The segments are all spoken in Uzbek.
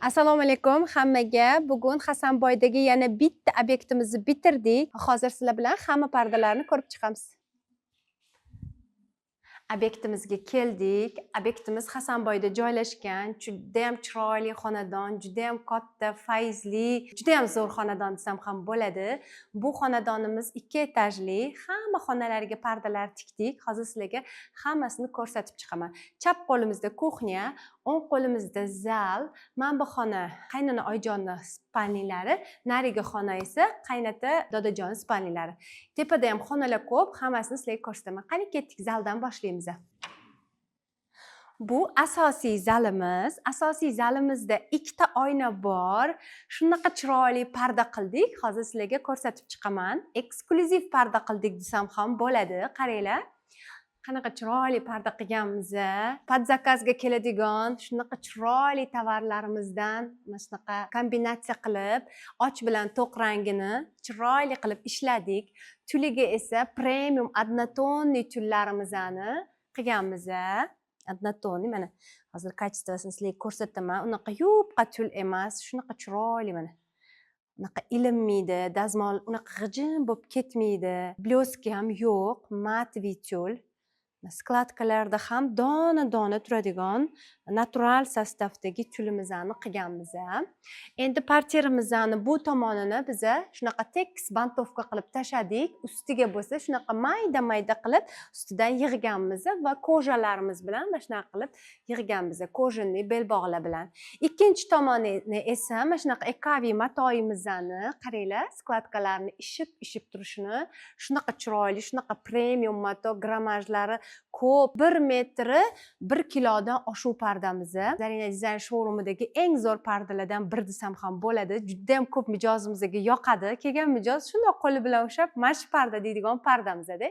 Assalomu alaykum hammaga. Bugun Hasanboydagi yana bitta obyektimizni bitirdik. Hozir sizlar bilan hamma pardalarni ko'rib chiqamiz. Obyektimizga keldik. Obyektimiz Hasanboyda joylashgan. Judayam chiroyli xonadon, judayam katta, fayzli, judayam zo'r xonadon desam ham bo'ladi. Bu xonadonimiz ikki etajli. Hamma xonalariga pardalar tikdik. Hozir sizlarga hammasini ko'rsatib chiqaman. Chap qo'limizda кухня, o'ng qo'limizda zal. Mana bu xona qaynona oyijonni спальни lari, narigi xona esa qaynota dodajonni спальни lari. Tepada ham xonalar ko'p, hammasini sizlarga ko'rsataman. Qani, ketdik, zaldan boshlaymiz. Bu asosiy zalimiz. Asosiy zalimizda ikkita oyna bor. Shunaqa chiroyli parda qildik. Hozir sizlarga ko'rsatib chiqaman. Eksklyuziv parda qildik desam ham bo'ladi. Qaranglar, qanaqa chiroyli parda qilganmiz. Под заказ ga keladigan shunaqa chiroyli tovarlarimizdan mana shunaqa kombinatsiya qilib, och bilan to'q rangini chiroyli qilib ishladik. Tuliga esa premium однотонный tullarimizni qilganmiz. Однотонный, mana hozir качество sini sizlarga ko'rsataman. Unaqa yupqa tul emas, shunaqa chiroyli, mana unaqa ilinmaydi, dazmol unaqa g'ijim bo'lib ketmaydi, блески ham yo'q, матовый tul, складка larda ham dona dona turadigan natural состав dagi tulimizni qilganmiz. Endi parterimizni bu tomonini biza shunaqa tekis бантовка qilib tashladik. Ustiga bo'lsa shunaqa mayda mayda qilib ustidan yig'ganmiz va кожа larimiz bilan mana shunaqa qilib yig'ganmiz, кожаный belbog'lar bilan. Ikkinchi tomonini esa mana shunaqa ekavi matoyimizni, qaranglar, складка larni ishib ishib turishini, shunaqa chiroyli, shunaqa premium mato, grammajlari ko'p, 1 metri 1 kilodan oshuv pardamiz. Zarina Dizayn showroomidagi eng zo'r pardalardan biri desam ham bo'ladi. Judayam ko'p mijozimizga yoqadi. Kelgan mijoz shundoq qo'li bilan ushlab, "Mana shu parda" deydigan pardamizda.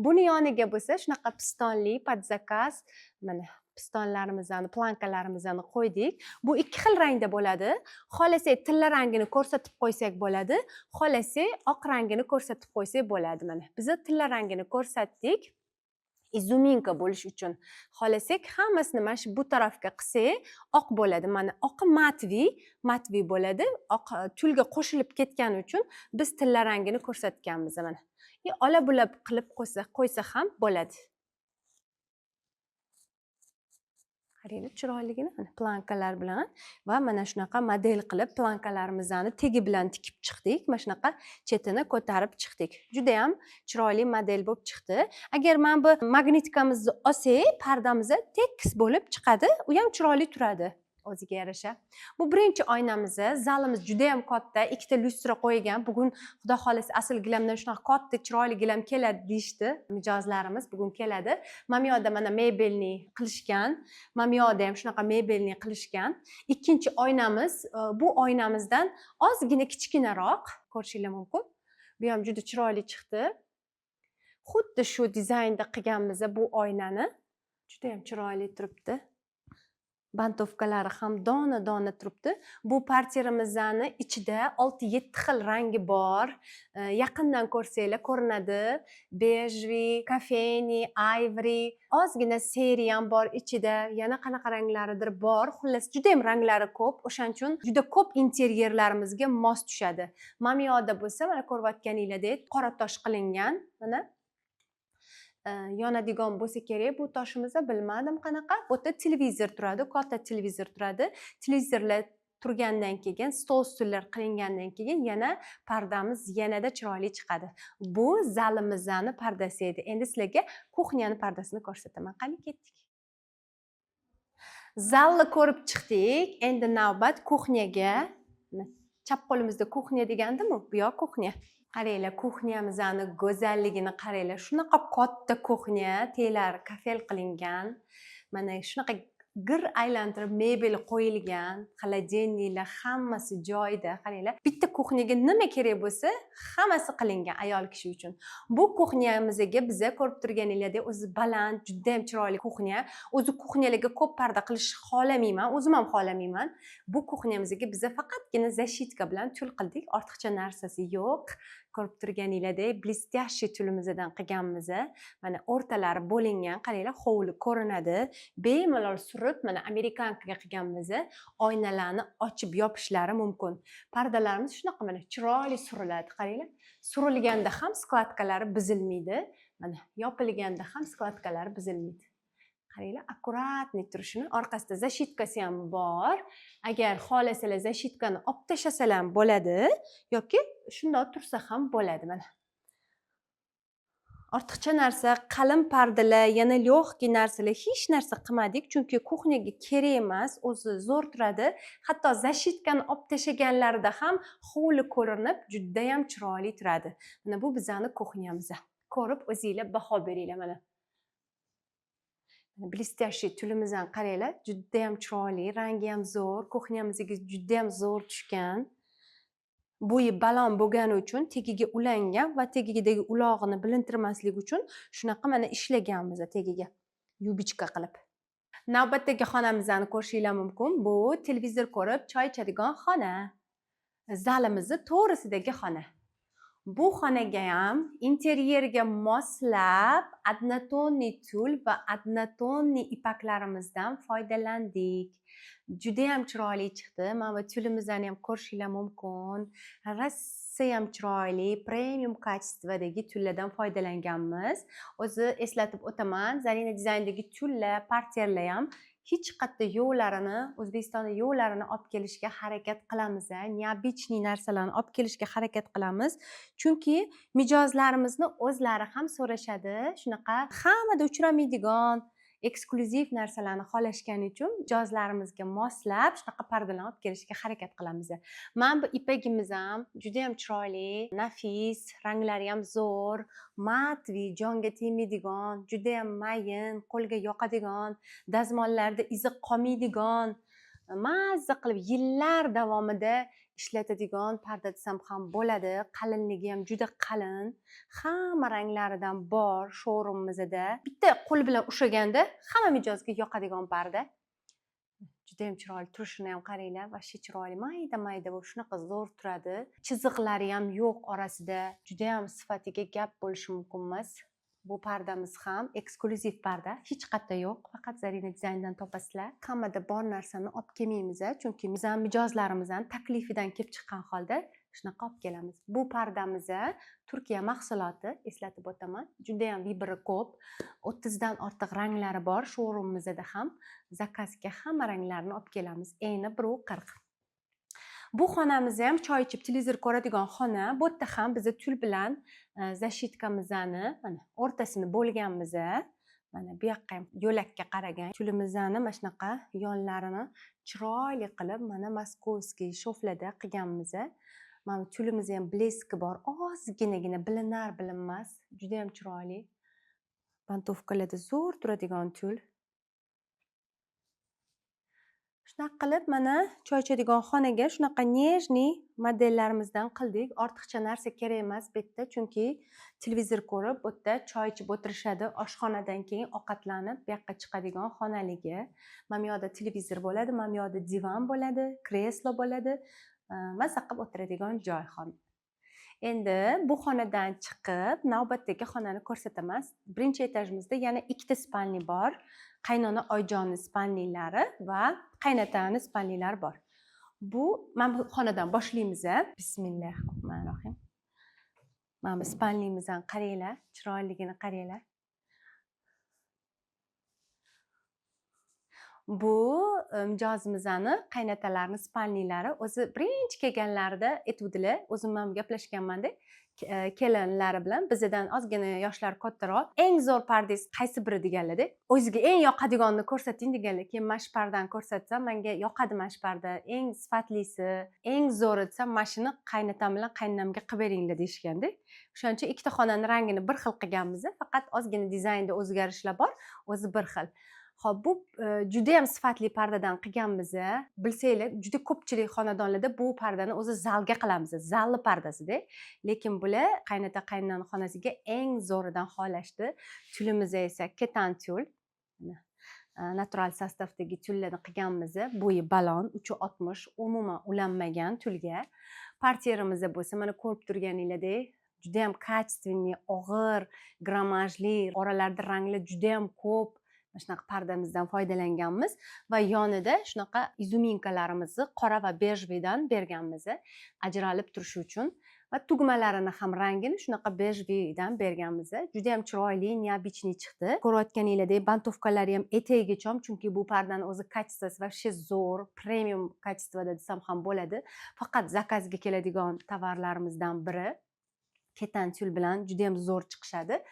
Buni yoniga bo'lsa shunaqa pistonli под заказ, mana pistonlarimizni, планка larimizni qo'ydik. Bu ikki xil rangda bo'ladi. Xohlasak, tilla rangini ko'rsatib qo'ysak bo'ladi, xohlasak, oq rangini ko'rsatib qo'ysak bo'ladi. Mana biza tilla rangini ko'rsatdik изюминка bo'lishi uchun. Xohlasak, hammasini mana shu bu tarafga qilsak, oq bo'ladi. Mana oqi матовый, матовый bo'ladi. Oq tulga qo'shilib ketgani uchun biz tilla rangini ko'rsatganmiz. Mana и ola bula qilib qo'ysa ham bo'ladi. Qaranglar chiroyligini, mana планка lar bilan va mana shunaqa model qilib планка larimizni tegi bilan tikib chiqdik. Mana shunaqa chetini ko'tarib chiqdik. Judayam chiroyli model bo'lib chiqdi. Agar mana bu магнитка mizni olsak, pardamiz tekis bo'lib chiqadi, u ham chiroyli turadi o'ziga yarasha. Bu birinchi oynamiz. Zalimiz judayam katta, ikkita lyustra qo'ygan. Bugun, xudo xohlasa, asl gilamdan shunaqa katta, chiroyli gilam keladi deyishdi mijozlarimiz, bugun keladi. Mana bu yoqda mana мебельный qilishgan, mana bu yoqda ham shunaqa мебельный qilishgan. Ikkinchi oynamiz bu oynamizdan ozgina kichkinaroq, ko'rishinglar mumkin. Bu ham juda chiroyli chiqdi. Xuddi shu dizaynda qilganmiz bu oynani. Judayam chiroyli turibdi. Бантовка lari ham dona dona turibdi. Bu parterimizni ichida 6-7 xil rangi bor. Yaqindan ko'rsanglar ko'rinadi: бежевый, кофейный, ivory, ozgina серый ham bor ichida, yana qanaqa ranglaridir bor. Xullas, judayam ranglari ko'p, o'shaning uchun juda ko'p interyerlarimizga mos tushadi. Mana bu yoqda bo'lsa, mana ko'rayotganinglardek, qora tosh qilingan. Mana yonadigan bo'lsa kerak bu toshimiz, bilmadim qanaqa. Bu yerda televizor turadi, katta televizor turadi. Televizorlar turgandan keyin, stol stullar qilingandan keyin yana pardamiz yanada chiroyli chiqadi. Bu zalimizni pardasi edi. Endi sizlarga кухня ni pardasini ko'rsataman. Qani, ketdik. Zalni ko'rib chiqdik, endi navbat кухня ga. Chap qo'limizda кухня degandimu, bu yoq кухня. Qaranglar, кухня mizni go'zalligini qaranglar. Shunaqa katta кухня, teglari kafel qilingan, mana shunaqa gir aylantirib mebel qo'yilgan, холодильник lar hammasi joyida. Qaranglar, bitta кухня ga nima kerak bo'lsa, hammasi qilingan ayol kishi uchun. Bu кухня mizga biza, ko'rib turganinglardek, o'zi baland, judayam chiroyli кухня. O'zi кухня larga ko'p parda qilishni xohlamayman, o'zim ham xohlamayman. Bu кухня mizga biza faqatgina защитка bilan tul qildik, ortiqcha narsasi yo'q. Ko'rib turganinglardek, блестящий tulimizdan qilganmiz. Mana o'rtalari bo'lingan, qaranglar, hovli ko'rinadi. Bemalol surib, mana американка ga qilganmiz. Oynalarni ochib yopishlari mumkin. Pardalarimiz shunaqa mana chiroyli suriladi, qaranglar. Surilganda ham складка lari buzilmaydi. Mana yopilganda ham складка lari buzilmaydi. Qaranglar, аккуратный turishini. Orqasida защитка si ham bor. Agar xohlasalar, защитка ni olib tashlasalar ham bo'ladi yoki shundoq tursa ham bo'ladi. Mana ortiqcha narsa, qalin pardalar, yana легкий narsalar, hech narsa qilmadik, chunki кухня ga kerak emas, o'zi zo'r turadi. Hatto защитка ni olib tashlaganlarida ham hovli ko'rinib, judayam chiroyli turadi. Mana bu bizani кухня miz. Ko'rib o'zinglar baho beringlar. Mana блестящий tulimizni qaranglar, judayam chiroyli, rangi ham zo'r, кухня mizga judayam zo'r tushgan. Bo'yi balon bo'lgani uchun tagiga ulangan va tagidagi ulog'ini bilintirmaslik uchun shunaqa mana ishlaganmiz tagiga юбочка qilib. Navbatdagi xonamizni ko'rishinglar mumkin. Bu televizor ko'rib choy ichadigan xona, zalimizni to'g'risidagi xona. Bu xonaga ham interyerga moslab однотонный tul va однотонный ipaklarimizdan foydalandik. Judayam chiroyli chiqdi. Mana bu tulimizni ham ko'rishinglar mumkin, rossayam chiroyli, premium качество dagi tullardan foydalanganmiz. O'zi eslatib o'taman, Zarina Dizayndagi tullar, parterlar ham hech qayerda yo'qlarini, O'zbekistonda yo'qlarini olib kelishga harakat qilamiz, необычный narsalarni olib kelishga harakat qilamiz, chunki mijozlarimizni o'zlari ham so'rashadi. Shunaqa hammada uchramaydigan eksklyuziv narsalarni xohlashgani uchun mijozlarimizga moslab shunaqa pardalarni olib kelishga harakat qilamiz. Mana bu ipagimiz ham judayam chiroyli, nafis, ranglari ham zo'r, матовый, jonga tegmaydigan, judayam mayin, qo'lga yoqadigan, dazmollarda izi qolmaydigan, mazza qilib yillar davomida ishlatadigan parda desam ham bo'ladi. Qalinligi ham juda qalin. Hamma ranglaridan bor showroomimizda. Bitta qo'l bilan ushlaganda hamma mijozga yoqadigan parda. Judayam chiroyli turishini ham qaranglar, вообще chiroyli, mayda mayda bo'lib shunaqa zo'r turadi. Chiziqlari ham yo'q orasida, judayam sifatiga gap bo'lishi mumkin emas. Bu pardamiz ham eksklyuziv parda, hech qayerda yo'q, faqat Zarina Dizayndan topasizlar. Hammada bor narsani olib kelmaymiz, chunki bizani mijozlarimizni taklifidan kelib chiqqan holda shunaqa olib kelamiz. Bu pardamiz Turkiya mahsuloti, eslatib o'taman. Judayam выбор i ko'p, 30dan ortiq ranglari bor. Showroomimizda ham заказ ga hamma ranglarni olib kelamiz. Eni 1,40. Bu xonamiz ham choy ichib televizor ko'radigan xona. Bu yerda ham biza tul bilan защитка mizni mana o'rtasini bo'lganmiz. Mana bu yoqqa ham yo'lakka qaragan tulimizni mana shunaqa yonlarini chiroyli qilib, mana московский шов larda qilganmiz. Mana bu tulimizni ham блеск i bor, ozginagina bilinar bilinmas, judayam chiroyli. Понтовка larda zo'r turadigan tul. Shunaqa qilib, mana choy ichadigan xonaga shunaqa нежный modellarimizdan qildik. Ortiqcha narsa kerak emas bu yerda, chunki televizor ko'rib, bu yerda choy ichib o'tirishadi. Oshxonadan keyin ovqatlanib bu yoqqa chiqadigan xonaligi. Mana bu yoqda televizor bo'ladi, mana bu yoqda divan bo'ladi, kreslo bo'ladi, mazza qilib o'tiradigan joy xona. Endi bu xonadan chiqib navbatdagi xonani ko'rsataman. Birinchi etajimizda yana ikkita спальни bor, qaynona oyjonni спальни lari va qaynotani спальни lari bor. Bu mana bu xonadan boshlaymiz. Bismillahi rohmanir rohim. Mana bu спальни mizni qaranglar, chiroyliligini qaranglar. Bu mijozimizni qaynotalarini спальни lari. O'zi birinchi kelganlarida aytuvdilar, o'zim ham gaplashganmanda kelinlari bilan, bizadan ozgina yoshlari kattaroq. Eng zo'r pardangiz qaysi biri deganlarda, o'ziga eng yoqadiganini ko'rsating deganlar. Keyin mana shu pardani ko'rsatsam, manga yoqadi mana shu parda, eng sifatlisi, eng zo'ri desam, mana shuni qaynotam bilan qaynonamga qilib beringlar deyishganda. O'shaning uchun ikkita xonani rangini bir xil qilganmiz, faqat ozgina dizaynda o'zgarishlar bor, o'zi bir xil. Ho'p, bu judayam sifatli pardadan qilganmiz. Bilsanglar, juda ko'pchilik xonadonlarda bu pardani o'zi zalga qilamiz, zalni pardasida. Lekin bular qaynota qaynona xonasiga eng zo'ridan xohlashdi. Tulimiz esa ketan tul, natural состав dagi tullarni qilganmiz. Bo'yi balon, 3,60, umuman ulanmagan tulga. Parterimiz bo'lsa, mana ko'rib turganinglardek. Juda ham качественный, og'ir, grammajli, oralarida ranglar juda ham ko'p. Mana shunaqa pardamizdan foydalanganmiz va yonida shunaqa изюминка larimizni qora va бежевый dan berganmiz, ajralib turishi uchun. Va tugmalarini ham rangini shunaqa бежевый dan berganmiz. Juda ham chiroyli, необычный chiqdi. Ko'rayotganinglardek, бантовка lari ham etagigacha, chunki bu pardani o'zi качество si вообще zo'r, premium качество da desam ham bo'ladi. Faqat заказ ga keladigan tovarlarimizdan biri. Ketan tyul bilan juda ham zo'r chiqishadi.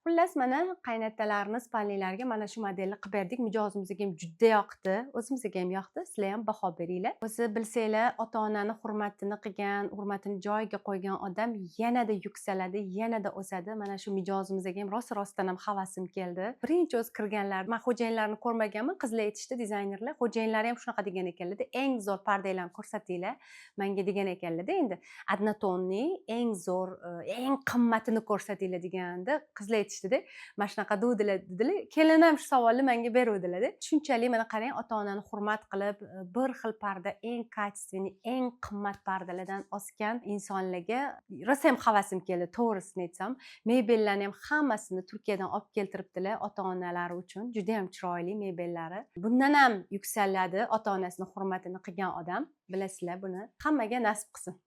Xullas, mana qaynatalarni спальни lariga mana shu modelni qilib berdik. Mijozimizga ham juda yoqdi, o'zimizga ham yoqdi. Sizlar ham baho beringlar. O'zi bilsanglar, ota-onani hurmatini qilgan, hurmatini joyiga qo'ygan odam yanada yuksaladi, yanada o'sadi. Mana shu mijozimizga ham rost-rostdan ham havasim keldi. Birinchi o'zi kirganlar, men xo'jayinlarni ko'rmaganman, qizlar aytishdi, dizaynerlar, xo'jayinlari ham shunaqa degan ekanlar-da, eng zo'r pardalarni ko'rsatinglar menga degan ekanlar-da. Endi однотонный, eng zo'r, eng qimmatini ko'rsatinglar deganda qizlar aytishdi. Mana shunaqa duvdilar dedilar. Kelin ham shu savolni menga beruvdilar-da. Shunchalik mana qarang, ota-onani hurmat qilib, bir xil parda, eng качественный, eng qimmat pardalardan osgan insonlarga rosa ham havasim keldi, to'g'risini aytsam. Mebellarni ham hammasini Turkiyadan olib keltiribdilar ota-onalari uchun. Juda ham chiroyli mebellari. Bundan ham yuksaladi ota-onasini hurmatini qilgan odam. Bilasizlar buni. Hammaga nasib qilsin.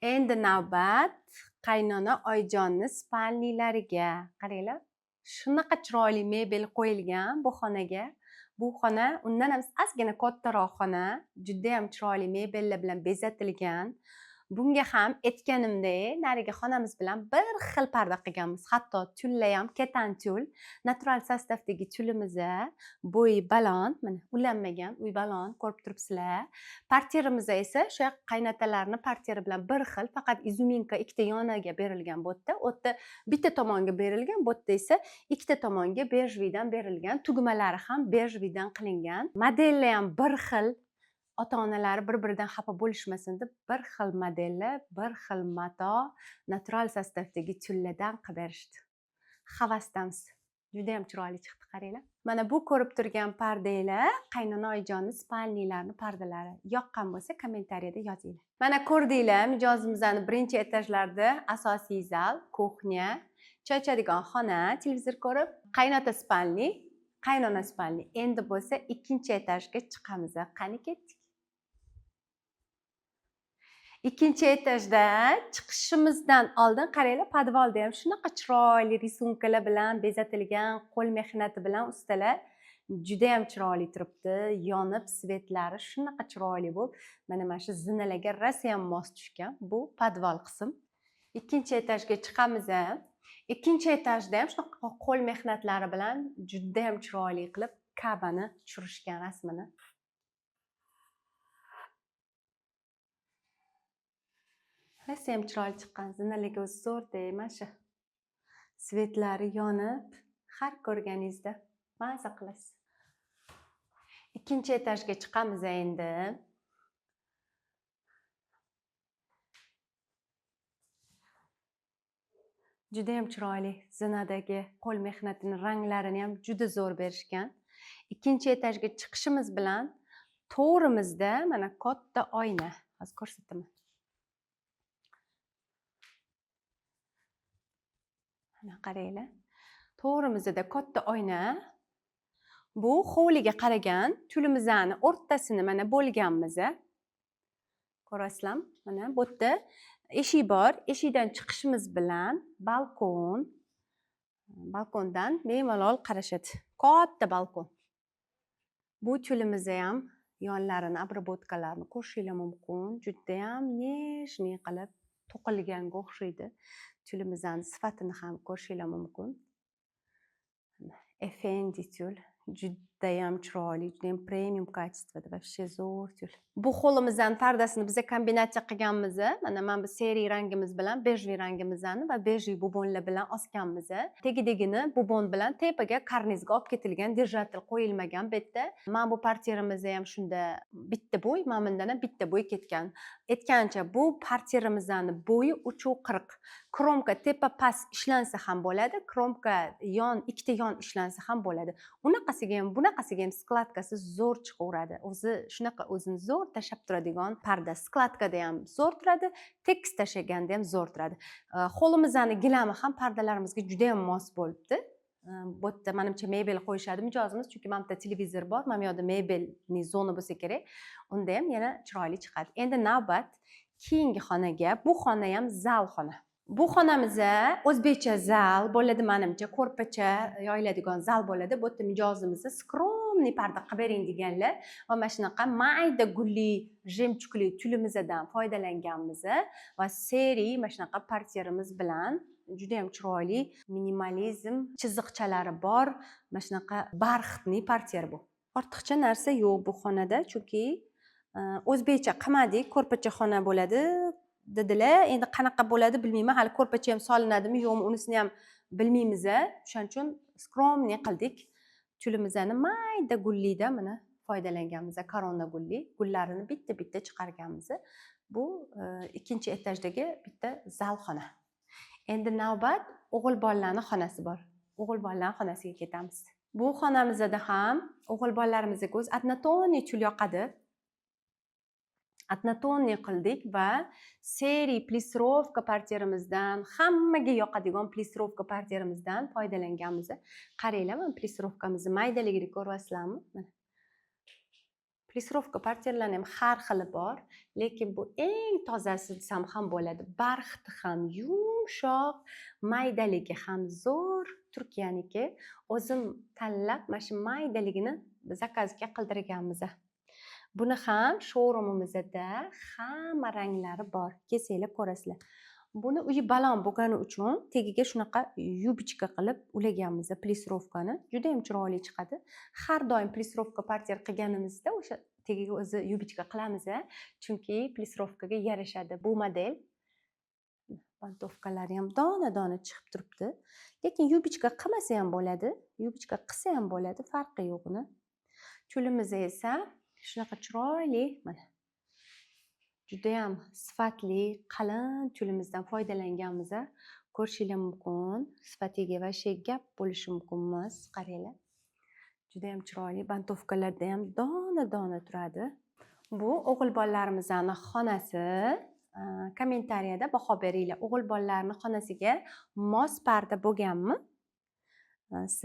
Endi navbat qaynona Oyjonni спальни lariga. Qaranglar, shunaqa chiroyli mebel qo'yilgan bu xonaga. Bu xona undan ham ozgina kattaroq xona, juda ham chiroyli mebellar bilan bezatilgan. Bunga ham aytganimdek, narigi xonamiz bilan bir xil parda qilganmiz. Hatto tyullar ham ketan tyul, natural состав dagi tyulimiz bo'yi baland, mana ulanmagan, uy baland, ko'rib turibsizlar. Portierimiz esa o'sha qaynatalarni portieri bilan bir xil, faqat изюминка ikkita yoniga berilgan bu yerda. U yerda bitta tomonga berilgan, bu yerda esa ikkita tomonga бежевый dan berilgan, tugmalari ham бежевый dan qilingan. Modellar ham bir xil, ota-onalari bir-biridan xafa bo'lishmasin deb bir xil modellar, bir xil mato, natural состав dagi tyulladan qilib berishdi. Havasdamiz. Juda ham chiroyli chiqdi, qaranglar. Mana bu ko'rib turgan pardanglar qaynona Oyjonni спальни larini pardalari. Yoqqan bo'lsa kommentariyada yozinglar. Mana ko'rdinglar, mijozimizni birinchi etajlarda asosiy zal, кухня, choy ichadigan xona, televizor ko'rib, qaynota спальни, qaynona спальни. Endi bo'lsa ikkinchi etajga chiqamiz. Qani ketdik. Ikkinchi etajda chiqishimizdan oldin qaranglar, подвал da ham shunaqa chiroyli рисунка lar bilan bezatilgan, qo'l mehnati bilan ustalar juda ham chiroyli turibdi. Yonib, свет lari shunaqa chiroyli bo'lib, mana shu zinalarga rosa ham mos tushgan bu подвал qism. Ikkinchi etajga chiqamiz. Ikkinchi etajda ham shunaqa qo'l mehnatlari bilan juda ham chiroyli qilib Kabani tushirishgan rasmini. Rosa ham chiroyli chiqqan. Zinalarga o'zi zo'rda, mana shu свет lari yonib, har ko'rganingizda maza qilasiz. Ikkinchi etajga chiqamiz endi. Juda ham chiroyli zinadagi qo'l mehnatini ranglarini ham juda zo'r berishgan. Ikkinchi etajga chiqishimiz bilan to'g'rimizda mana katta oyna. Hozir ko'rsataman. Mana qaranglar. To'g'rimizda katta oyna. Bu hovliga qaragan tyulimizni o'rtasini mana bo'lganmiz. Ko'rasizlarmi? Mana bu yerda eshik bor. Eshikdan chiqishimiz bilan balkon. Balkondan bemalol qarashadi. Katta balkon. Bu tyulimizni ham yonlarini, обработка larini ko'rishinglar mumkin. Juda ham нежный qilib to'qilganga o'xshaydi. Tyulimizni sifatini ham ko'rishinglar mumkin. Efendi tyul. Judayam chiroyli, judayam premium качество da, вообще zo'r tyul. Bu holimizni pardasini biza kombinatsiya qilganmiz. Mana bu серый rangimiz bilan бежевый rangimizni va бежевый bubonlar bilan osganmiz. Tagidagini bubon bilan tepaga karnizga olib ketilgan, держатель qo'yilmagan bu yerda. Mana bu portierimiz ham shunda bitta bo'y, mana bundan ham bitta bo'y ketgan. Aytgancha, bu portierimizni bo'yi 3,40. Кромка tepa past ishlansa ham bo'ladi, кромка yon ikkita yon ishlansa ham bo'ladi. Unaqasiga ham, bunaqasiga Qanaqasiga ham складка si zo'r chiqaveradi. O'zi shunaqa o'zini zo'r tashlab turadigan parda. Складка da ham zo'r turadi, tekis tashlaganda ham zo'r turadi. Holimizni gilami ham pardalarimizga juda ham mos bo'libdi. Bu yerda manimcha mebel qo'yishadi mijozimiz, chunki mana bu yerda televizor bor, mana bu yoqda мебельный zona bo'lsa kerak. Unda ham yana chiroyli chiqadi. Endi navbat keyingi xonaga. Bu xona ham zal xona. Bu xonamiz o'zbekcha zal bo'ladi manimcha, ko'rpacha yoyiladigan zal bo'ladi. Bu yerda mijozimizni скромный parda qilib bering deganlar va mana shunaqa mayda gulli, жемчуг li tulimizdan foydalanganmiz va серый mana shunaqa portyerimiz bilan juda ham chiroyli minimalizm chiziqchalari bor. Mana shunaqa бархатный portyer bu. Ortiqcha narsa yo'q bu xonada, chunki o'zbekcha qilmadik, ko'rpacha xona bo'ladi dedilar. Endi qanaqa bo'ladi bilmayman, hali ko'rpacha ham solinadimi yo'qmi, unisini ham bilmaymiz. O'shaning uchun скромный qildik. Tulimizni mayda gullida mana foydalanganmiz, корона gulli, gullarini bitta bitta chiqarganmiz. Bu ikkinchi etajdagi bitta zal xona. Endi navbat o'g'il bolalarni xonasi bor. O'g'il bolalarni xonasiga ketamiz. Bu xonamizda ham o'g'il bolalarimizga o'zi однотонный тюль yoqadi. Однотонный qildik va серый плиссировка portyerimizdan, hammaga yoqadigan плиссировка portyerimizdan foydalanganmiz. Qaranglar, mana плиссировка mizni maydaligini ko'ryapsizlarmi? Mana. Плиссировка portyerlarni ham har xili bor, lekin bu eng tozasi desam ham bo'ladi. Бархат i ham yumshoq, maydaligi ham zo'r, Turkiyaniki. O'zim tanlab mana shu maydaligini заказ ga qildirganmiz. Buni ham showroomimizda hamma ranglari bor. Kelsanglar ko'rasizlar. Buni uyi baland bo'lgani uchun tagiga shunaqa юбочка qilib ulaganmiz плиссировка ni. Juda ham chiroyli chiqadi. Har doim плиссировка portyer qilganimizda o'sha tagiga o'zi юбочка qilamiz, chunki плиссировка ga yarashadi bu model. Окантовка lari ham dona-dona chiqib turibdi. Lekin юбочка qilmasa ham bo'ladi, юбочка qilsa ham bo'ladi, farqi yo'q uni. Тюль imiz esa shunaqa chiroyli, mana. Judayam sifatli, qalin тюль imizdan foydalanganmiz. Ko'rishinglar mumkin. Sifatiga вообще gap bo'lishi mumkin emas. Qaranglar. Judayam chiroyli, окантовка larda ham dona-dona turadi. Bu o'g'il bolalarimizni xonasi. Kommentariyada baho beringlar. O'g'il bolalarni xonasiga mos parda bo'lganmi?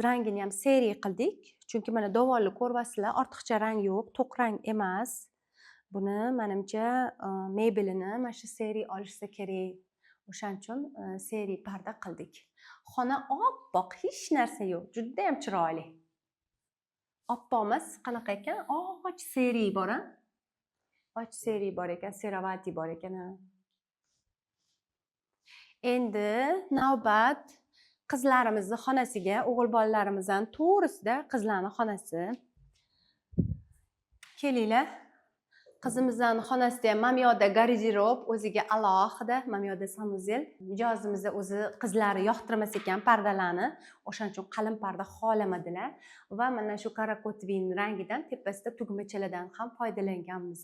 Rangini ham серый qildik. Chunki mana dovonli ko'ryapsizlar, ortiqcha rang yo'q, to'q rang emas. Buni manimcha mebelini mana shu серый olishsa kerak. O'shaning uchun серый parda qildik. Xona oppoq, hech narsa yo'q, judayam chiroyli. Oppoq emas, qanaqa ekan? Och серый bor a? Och серый bor ekan, сероватый bor ekan, ha. Endi navbat qizlarimizni xonasiga, o'g'il bolalarimizdan to'g'risida qizlarni xonasi. Kelinglar. Qizimizni xonasida ham mana bu yoqda garderob o'ziga alohida, mana bu yoqda санузел. Mijozimizni o'zi qizlari yoqtirmas ekan pardalarni, o'shaning uchun qalin parda xohlamadilar va mana shu каракотовый rangidan tepasida tugmachalardan ham foydalanganmiz.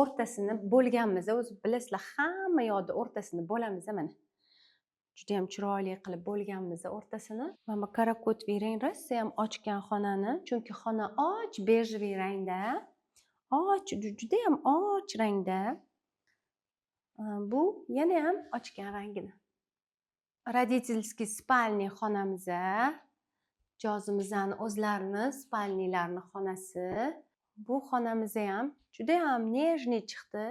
O'rtasini bo'lganmiz, o'zi bilasizlar, hamma yoqda o'rtasini bo'lamiz mana. Juda ham chiroyli qilib bo'lganmiz o'rtasini. Mana bu каракотовый rang rosa ham ochgan xonani, chunki xona och бежевый rangda. Och, judayam och rangda. Bu yana ham ochgan rangini. Родительский спальня xonamiz. Mijozimizni o'zlarini спальня larini xonasi. Bu xonamiz ham judayam нежный chiqdi.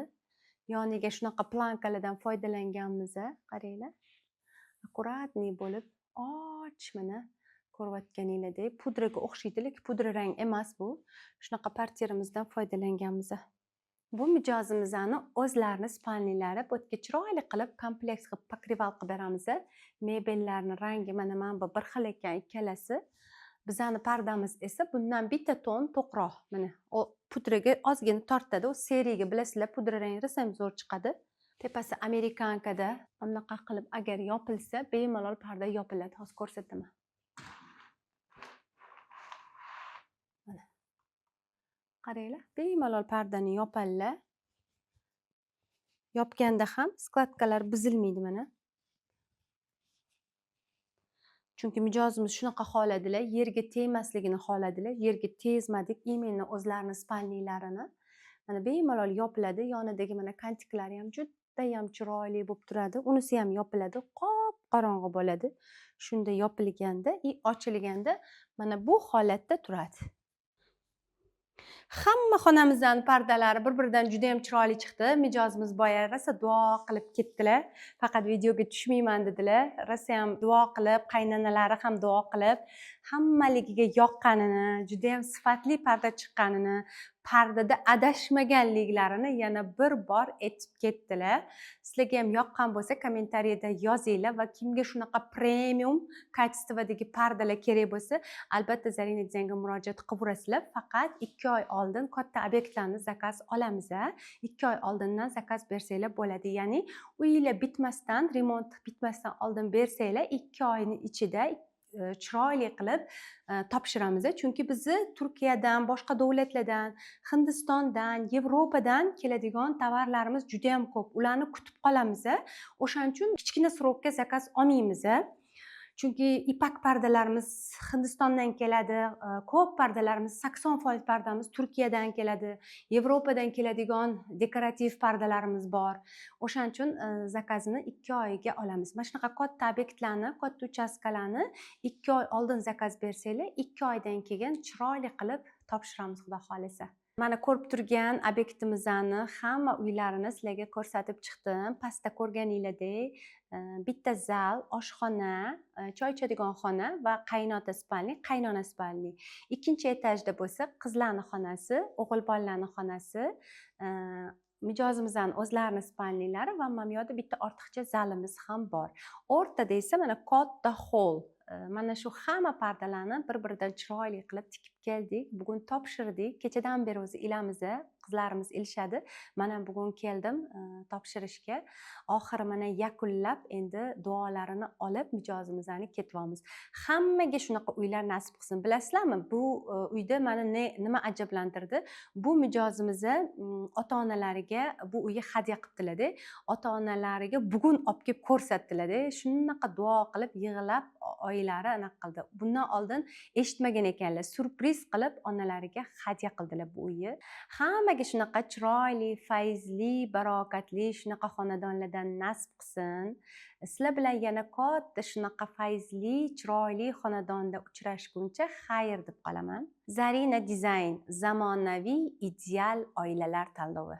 Yoniga shunaqa планка lardan foydalanganmiz, qaranglar. Аккуратный bo'lib, och mana ko'rayotganinglardek pudraga o'xshaydi, lekin pudra rang emas bu. Shunaqa portyerimizdan foydalanganmiz. Bu mijozimizni o'zlarini спальня lari. Bu yerga chiroyli qilib kompleks qilib покрывал qilib beramiz. Mebellarni rangi mana bu bir xil ekan ikkalasi. Bizani pardamiz esa bundan bitta ton to'qroq. Mana u pudraga ozgina tortadi. U серый ga bilasizlar, pudra rang rosa ham zo'r chiqadi. Tepasi американка da bunaqa qilib agar yopilsa, bemalol parda yopiladi. Hozir ko'rsataman. Mana. Qaranglar, bemalol pardani yopadilar. Yopganda ham складка lar buzilmaydi mana. Chunki mijozimiz shunaqa xohladilar, yerga tegmasligini xohladilar. Yerga tegizmadik именно o'zlarini спальни larini. Mana, bemalol yopiladi. Yonidagi mana kantiklari ham judayam chiroyli bo'lib turadi. Unisi ham yopiladi, qop qorong'i bo'ladi shunda yopilganda. И ochilganda mana bu holatda turadi. Hamma xonamizni pardalari bir biridan juda yam chiroyli chiqdi. Mijozimiz boya rosa duo qilib ketdilar, faqat videoga tushmayman dedilar. Rosayam duo qilib, qaynonalari ham duo qilib, hammaligiga yoqqanini, judayam sifatli parda chiqqanini, pardada adashmaganliklarini yana bir bor aytib ketdilar. Sizlarga ham yoqqan bo'lsa, kommentariyada yozinglar va kimga shunaqa premium качество dagi pardalar kerak bo'lsa, albatta Zarina Dizaynga murojaat qilaverasizlar. Faqat 2 oy oldin katta obyektlarni zakaz olamiz, 2 oy oldindan zakaz bersanglar bo'ladi. Ya'ni uyinglar bitmasdan, remont bitmasdan oldin bersanglar, 2 oyni ichida chiroyli qilib topshiramiz. Chunki bizni Turkiyadan, boshqa davlatlardan, Hindistondan, Yevropadan keladigan tovarlarimiz juda yam ko'p. Ularni kutib qolamiz. O'shaning uchun kichkina срок ka zakaz olmaymiz, chunki ipak pardalarimiz Hindistondan keladi, ko'p pardalarimiz, 80% pardamiz Turkiyadan keladi, Yevropadan keladigan dekorativ pardalarimiz bor. O'shaning uchun zakazini 2 oyga olamiz. Mana shunaqa katta obyektlarni, katta uchastkalarni 2 oy oldin zakaz bersanglar, 2 oydan keyin chiroyli qilib topshiramiz, xudo xohlasa. Mana, ko'rib turgan obyektimizni hamma uylarini sizlarga ko'rsatib chiqdim. Pastda ko'rganinglardek, bitta zal, oshxona, choy ichadigan xona va qaynota спальни, qaynona спальни. Ikkinchi etajda bo'lsa qizlarni xonasi, o'g'il bolalarni xonasi, mijozimizni o'zlarini спальни lari va mana bu yoqda bitta ortiqcha zalimiz ham bor. O'rtada esa mana katta xoll. Mana shu hamma pardalarni bir biridan chiroyli qilib tikib keldik, bugun topshirdik. Kechadan beri o'zi ilamiz, qizlarimiz ilishadi. Mana, bugun keldim topshirishga. Oxiri mana yakunlab, endi duolarini olib mijozimizni ketyapmiz. Hammaga shunaqa uylar nasib qilsin. Bilasizlarmi, bu uyda mani nima ajablantirdi? Bu mijozimizni ota onalariga bu uyni hadya qilibdilarda. Ota onalariga bugun olib kelib ko'rsatdilarda. Shunaqa duo qilib, yig'lab, oyilari anaqa qildi. Bundan oldin eshitmagan ekanlar. Syurpriz qilib onalariga hadya qildilar bu uyni. Hammaga shunaqa chiroyli, fayzli, barokatli shunaqa xonadonlardan nasib qilsin. Sizlar bilan yana katta shunaqa fayzli, chiroyli xonadonda uchrashguncha xayr deb qolaman. Zarina Dizayn, zamonaviy ideal oilalar tanlovi.